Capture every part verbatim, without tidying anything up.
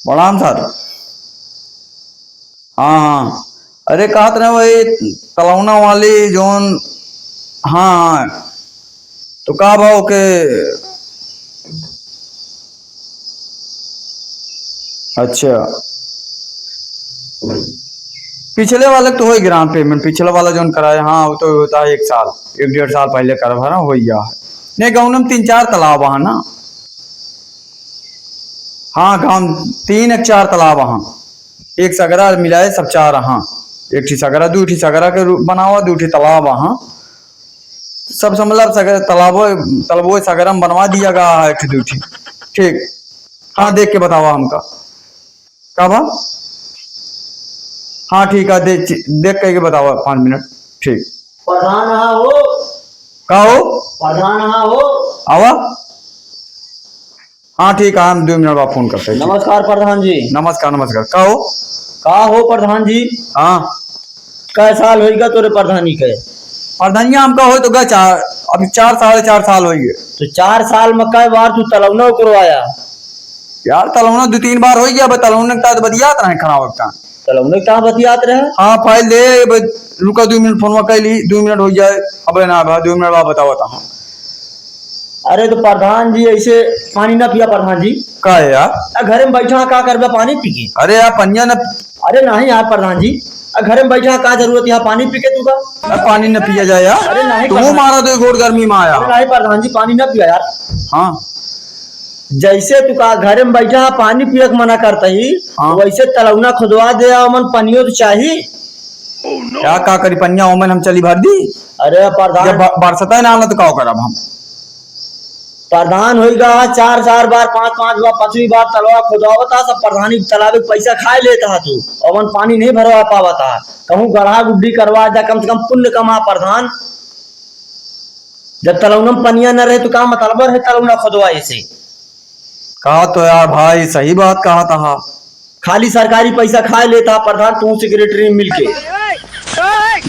प्रणाम सर। हाँ, हाँ। अरे, कहत रहे वही तलौना वाली जौन, हाँ, हाँ। तो का भाव के? अच्छा। पिछले वाले तो होई ग्राम पेमेंट, पिछले वाला जौन कराए, हाँ, वो तो होता है एक साल, एक डेढ़ साल पहले करा भरा, हो गया है। नहीं, गाँव में तीन चार तालाब है ना। हाँ, गाँव तीन एक चार तालाब अहाँ, एक सगरा मिलाए सब चार अहाँ, एक ठी सगरा, दू ठी सगरा के रूप बनावा, दू ठी तालाब अहाँ, सब समझ ला सगरा तालाबो, तालाबो सगरा में बनवा दिया गया है एक ठी दू ठी। ठीक, हाँ, देख के बतावा हमका। का बा? हाँ, ठीक है, दे-, देख के बतावा पाँच मिनट। ठीक। प्रधान हाँ हो। का हो? प्रधान हाँ हो। आवा। हाँ, ठीक है, हम दो मिनट बाद फोन करते हैं। नमस्कार प्रधान जी। नमस्कार, नमस्कार। का हो? का हो प्रधान जी? हाँ। कै साल होइगा तोरे प्रधानी के? प्रधानिया हमका होई तो गा चार, अभी चार, साढ़े चार साल होई गए। तो चार साल में कै बार तू तलौना उकरवाया? यार, तलौना दो तीन बार होई गया, अब तलौना के साथ बतियात रहे खड़ा वक्त। तलौना के साथ बतियात रहे? हाँ, फाइल दे, अब रुका दो मिनट, फोनवा कर ली, दो मिनट हो जाए। अबे ना बा, दो मिनट बाद बतावत हूँ। अरे तो प्रधान जी, ऐसे पानी ना पिया प्रधान जी। का है यार? आ, घरे में बैठा का करबे पानी पी के? अरे यार, पनिया ना। अरे नहीं यार प्रधान जी, आ, घरे में बैठा का जरूरत है पानी पी के तू का? अरे पानी ना पिया जाए यार। अरे नहीं तू प्रधान। मारा दो घोट गर्मी में आया। अरे नहीं प्रधान जी, पानी ना पिया यार। हाँ। जैसे तू का घरे में बैठा पानी पिए के मना करता ही, हाँ। वैसे तलौना खुदवा दे, ओमन पनियो तो चाही। क्या का करी पनिया, ओमन हम चली भर दी? अरे प्रधान। जब ब-, बरसता ही ना आला तो का करब हम? प्रधान होइगा, चार चार बार, पाँच पाँच बार, पाँचवीं बार तलवा खुदवावता, सब प्रधानी तालाब के पैसा खाए लेता है तू, ओमन पानी नहीं भरवा पावता। कहूँ गढ़ा गुड्डी करवा जा, कम से कम पुण्य कमा प्रधान। जब तलौना में पनिया न रहे तो का मतलब रहे तलौना खुदवाए से? कहा तो यार भाई, सही बात कहा था। खाली सरकारी पैसा खाए लेता प्रधान, तू सेक्रेटरी मिलके।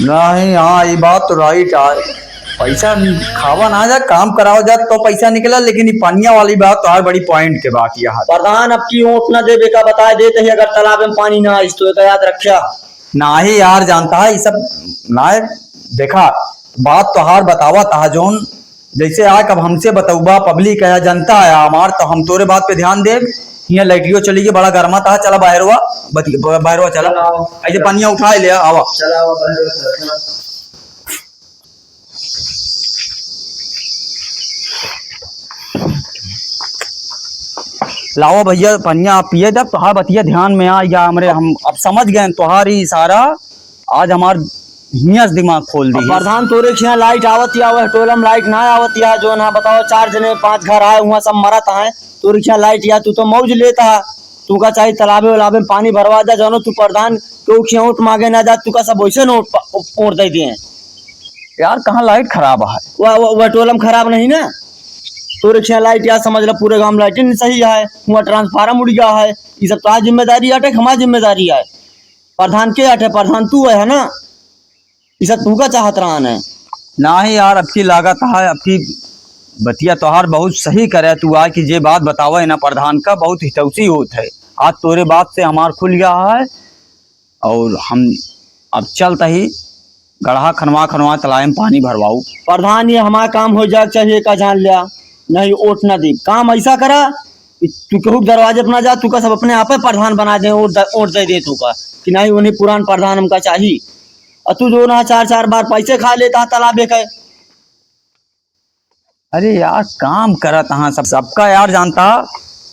नहीं, हाँ, ये बात तो राइट है। पैसा खावा ना जा, काम करावा जा तो पैसा निकला, लेकिन ये पनिया वाली बात तो हर बड़ी पॉइंट के बात यह है। प्रधान, अब की वोट ना देबे का बता देते ही, अगर तालाब में पानी ना आइस तो एका याद रख्या। नाही यार, जानता है, ये सब ना है। देखा, बात तोहार बतावा तहा जौन, जैसे आके अब हमसे बतौबा, पब्लिक है, जनता है हमार, तो हम तोरे बात पे ध्यान देब। हियाँ लाइटियो चली गई, बड़ा गर्मा तहा, चला बाहरवा, बति-, ब-, बाहरवा चला। चला आओ। ऐसे पनिया उठाए ले, आवा। चला आओ, बाहरवा चला, चला। लावा भैया, पनिया आप पिए, जब तोहार बतिया ध्यान में आ गया हमरे, हम अब समझ गए तोहार ही इशारा। आज हमार हियाँ से दिमाग खोल दी। अब प्रधान, तोरे खियाँ लाइट आवत या, वह टोला में लाइट ना आवत या, जौन हा बतावा, चार जने पाँच घर आए, हुआँ सब मरत आए, तोरे खियाँ लाइट या, तू तो मौज लेता है, तू का चाही तालाबे उलाबे में पानी भरवा दे, जौनो तू प्रधान, केहू खियाँ वोट मांगे ना जा, तू का सब वैसे नोट प-, वोट दे दिए। यार, कहाँ लाइट खराब है? वह, वह, वह टोला में खराब नहीं ना, तोरे खियाँ लाइट या, समझ ला पूरे गाँव में लाइट नहीं सही है, हुआँ ट्रांसफार्मर उड़ गया है, ये सब तोहार जिम्मेदारी हटे, हमार जिम्मेदारी है। प्रधान के हटे? प्रधान तू है ना, ई सब तू का चाहत रहन है? नाही यार, अबकी लागत है, अबकी बतिया तोहार बहुत सही करे तू, आज की जे बात बतावे है ना प्रधान का, बहुत हितौसी होत है। आज तोरे बात से हमार खुल गया है और हम अब चलता ही गड़हा खनवा खनवा तालाब में पानी भरवाऊ। प्रधान, ये हमार काम हो जाए चाहिए, का जान लिया, नहीं वोट ना दी। काम ऐसा करा कि तू केहू के दरवाजे पर ना जा, तू का सब अपने आप ही प्रधान बना दे, वोट द-, वोट दे दे तू का कि नहीं, उन्हीं पुरान प्रधान हमका चाही। और तू जौन हा चार चार बार पैसे खा लेता है तालाबे के। अरे यार, काम करत हाँ सब, सबका यार जानता,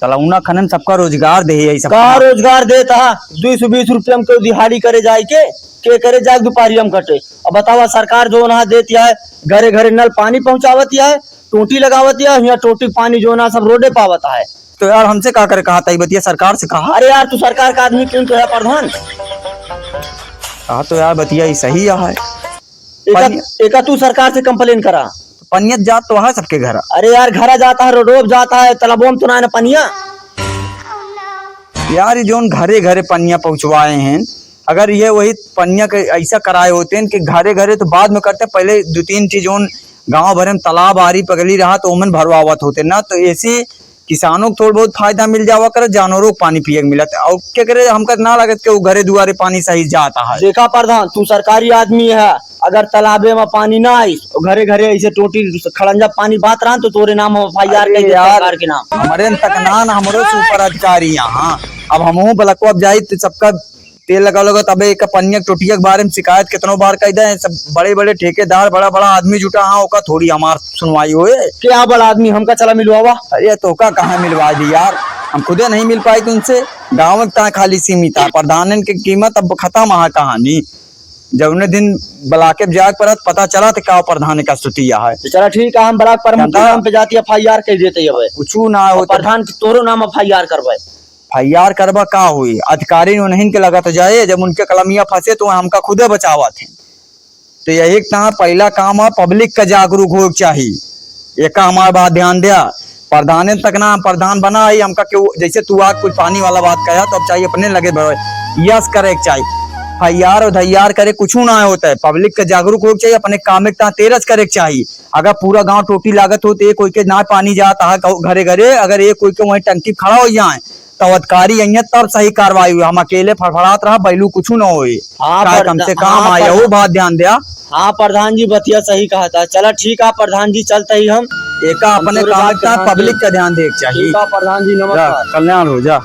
तलौना खने में सबका रोजगार दे है, सब का रोजगार देता है? दो सौ बीस रुपया में केहू दिहाड़ी करे जाए के, के करे जाए दुपहरिया में कटे। अब बतावा, सरकार जौन हा देती है, घरे घरे नल पानी पहुँचावती है, टोटी लगावती है, हियाँ टोटी के पानी जौन हा सब रोडे पावत है। तो यार, हमसे का करे कहा था, ये बतिया सरकार से कहा। अरे यार, तू सरकार का आदमी क्यों तो है प्रधान? हाँ, तो यार, बतिया ही सही है। एका, पनिया एका तू सरकार से complain करा। पनिया जात तो है सबके घर। अरे यार, घरा जाता है, रोडो पे जाता है, तालाबो में तो ना है ना पनिया। यार, ये जौन घरे घरे पनिया पहुँचवाए हैं, अगर ये वही पनिया के ऐसा कराए होते हैं कि घरे घरे तो बाद में करते, पहले दो तीन चीज जौन गाँव भरे में तालाब आरी पगली रहा तो ओमन भरवावत होते ना, तो ऐसे किसानों को थोड़ बहुत फायदा मिल जावा करे, जानवरों को पानी पिए के मिलत। और के करे, हमका ना लगत कि वो घरे दुआरे पानी सही जाता है। देखा प्रधान, तू सरकारी आदमी है, अगर तालाबे में पानी ना आई, घरे घरे ऐसे टोटी खड़ंजा पानी बहत रहा, तो तोरे नाम हम एफ आई आर अरे कर दे यार, सरकार के नाम। हमरे न तक ना, ना हमरो से ऊपर अधिकारी यहाँ। अब हमहू ब्लकवा अब जाई तो सबका तेल लगा लगा, तबे एक पनिया टोटिया के बारे में शिकायत कितनो बार कह दे। सब बड़े बड़े ठेकेदार, बड़ा बड़ा आदमी जुटा, हाँ, ओका थोड़ी हमार सुनवाई होए। क्या बड़ा आदमी, हमका चला मिलवावा। अरे तो का कहाँ मिलवा दी यार, हम खुदे नहीं मिल पाई तुमसे। गाँव तक खाली सीमित है, प्रधानन के कीमत अब खत्म है कहानी। जौने दिन ब्लॉके जाए के पड़त, पता चला तो का प्रधान का स्थिति है। तो चला ठीक है, हम ब्लॉक प्रमुख के जानता? नाम पे जाती एफ आई आर कर देते ही अब। कुछ ना हो तो प्रधान की तोरो नाम एफ आई आर करवाए। एफ आई आर करबा का हुई? अधिकारी उन्हीं के लगत जाए, जब उनके कलमिया फंसे तो हमका खुदे बचावत हैं। तो यही का पहला काम है, पब्लिक का जागरूक हो चाहिए। एका हमार बात ध्यान दिया, प्रधाने तक ना, हम प्रधान बना है, हमका क्यों, जैसे तू आज कुछ पानी वाला बात कहा, तो अब चाहिए अपने लगे बढ़े, यस करे के चाहिए। एफ आई आर और धैयार करे कुछ ना होता है, पब्लिक का जागरूक हो चाहिए, अपने काम में तेरस करे के चाहिए। अगर पूरा गांव टोटी लागत हो, तो एक कोई के ना पानी जाता है कहू घरे घरे, अगर एक कोई के वहीं टंकी खड़ा हो जाए, तो अधिकारी यहीं तब सही कार्रवाई हुई। हम अकेले फड़फड़ात रहा, बैलू कुछ न होए। हाँ, चाहे प्रधा-, कम से कम हाँ, आए, प्रधा-, वो बात ध्यान दिया। हाँ, प्रधान जी बतिया सही कहा था। चला ठीक है प्रधान जी, चलते ही हम एका हम अपने तोरे काम बात का, ध्यान पब्लिक देब। का ध्यान देवे के चाहिए। ठीक है प्रधान जी, जा, नमस्कार। कल्याण हो जा।